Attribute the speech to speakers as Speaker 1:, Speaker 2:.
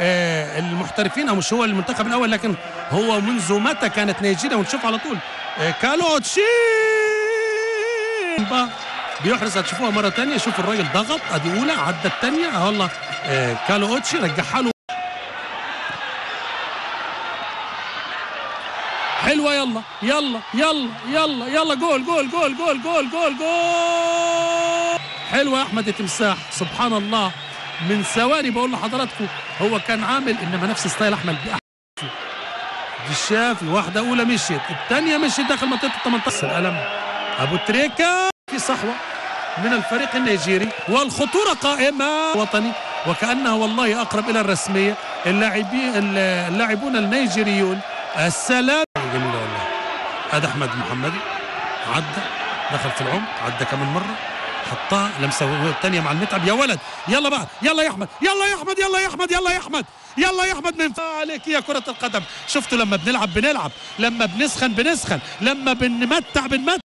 Speaker 1: المحترفين، او مش هو المنتخب الاول، لكن هو منذ متى كانت نيجيريا؟ ونشوف على طول كالو اوتشي بيحرز، هتشوفوها مرة ثانية. شوف الراجل ضغط، ادي اولى، عدى الثانية، والله كالو اوتشي رجعها له حلوة. يلا يلا يلا يلا يلا، جول جول جول جول جول جول جول، حلوة يا احمد التمساح. سبحان الله، من ثواني بقول لحضراتكم هو كان عامل انما نفس style احمد دي الشافي. واحدة اولى مشيت، الثانية مشيت داخل منطقة ال 18. القلم ابو تريكه في صحوة من الفريق النيجيري، والخطوره قائمة وطني، وكانها والله اقرب الى الرسمية. اللاعبون النيجيريون، السلام جميلة والله. هذا احمد محمدي عدى، دخل في العمق، عدى كمان مرة، حطها لمسه الثانية مع المتعب. يا ولد يلا بقى، يلا يا احمد، يلا يا احمد، يلا يا احمد، يلا يا احمد، يلا يا احمد، من عليك يا كره القدم. شفتوا لما بنلعب بنلعب، لما بنسخن بنسخن، لما بنمتع بنمتع.